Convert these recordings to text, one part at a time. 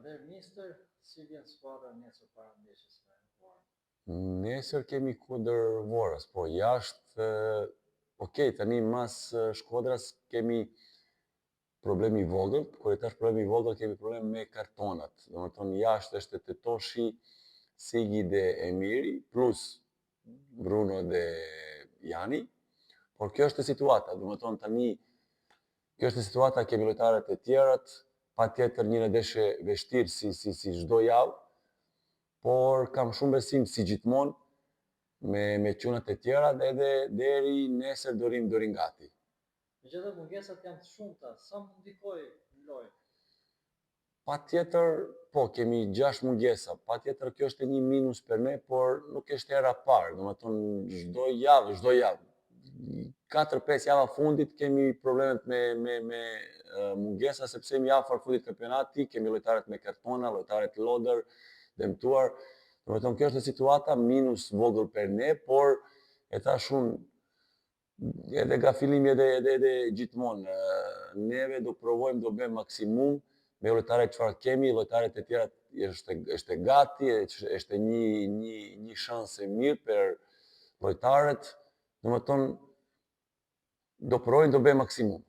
Atëherë mister, si vjen skuadra nesër para ndeshjes me Vorën? Nesër kemi kundër Vorës, po jashtë, ok, tani mas Shkodras kemi problem i vogël, kur e thash problem i vogël, kemi problem me kartonat. Domethënë jashtë është Tetoshi, Sigi dhe Emiri, plus Bruno dhe Jani, por kjo është situata, domethënë tani kjo është situata, kemi lojtarët e tjerat, patjetër një ndeshje vështirë si si si çdo javë, por kam shumë besim si gjithmonë me me çunat e tjera dhe edhe deri nesër do rrim do rrim gati. Megjithatë mungesat janë të shumta, sa mund ndikojë në lojë? Patjetër, po, kemi 6 mungesa, patjetër kjo është një minus për ne, por nuk është hera parë, domethënë çdo javë, çdo javë. 4-5 java fundit kemi problemet me me me mungesa sepse jemi afër fundit kampionati, kemi lojtarët me kartona, lojtarët lodër, dëmtuar. Domethënë kjo është situata minus vogël për ne, por e thash unë edhe nga fillimi edhe edhe edhe gjithmonë neve do provojmë do bëjmë maksimum me lojtarët çfarë kemi, lojtarët e tjera është është gati, është një një një shans e mirë për lojtarët, domethënë do provojmë do bëjmë maksimum.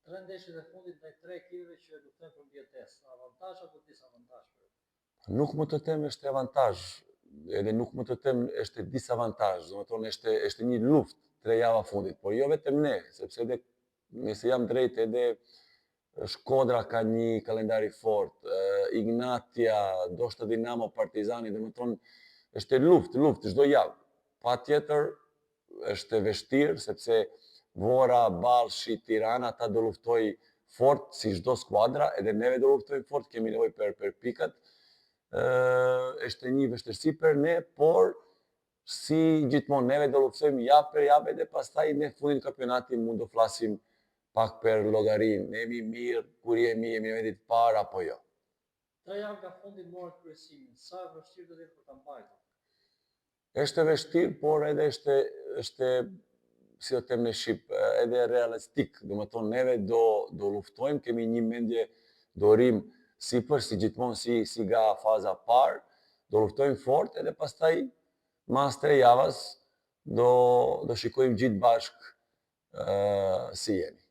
Tre ndeshjet e fundit ndaj tre ekipeve që luftojnë për mbijetesë, avantazh apo disavantazh për ju? Nuk mund të them është avantazh, edhe nuk mund të them është disavantazh, domethënë është është një luftë tre java fundit, por jo vetëm ne, sepse edhe nëse jam drejt edhe Shkodra ka një kalendar i fort, Ignatia, ndoshta Dinamo, Partizani, domethënë është luftë, luftë çdo javë. Patjetër është e vështirë sepse Vora, Ballshi, Tirana ata do luftoj fort si çdo skuadra, edhe neve do luftojmë fort, kemi nevojë për për pikat. Ë është një vështirësi për ne, por si gjithmonë neve do luftojmë javë për javë edhe pastaj në fundin e kampionatit mund të flasim pak për llogarinë, ne jemi mirë, kur jemi, jemi në vendit parë apo jo. Tre javë nga fundi morët kryesimin, sa e vështirë do të jetë për ta mbajtur? Është e vështirë, por edhe është është si do të them në shqip, edhe realistik, domethënë neve do do luftojmë, kemi një mendje do rrim sipër si gjithmonë si si nga faza parë, do luftojmë fort edhe pastaj mas tre javës do do shikojmë gjithë bashkë si jemi.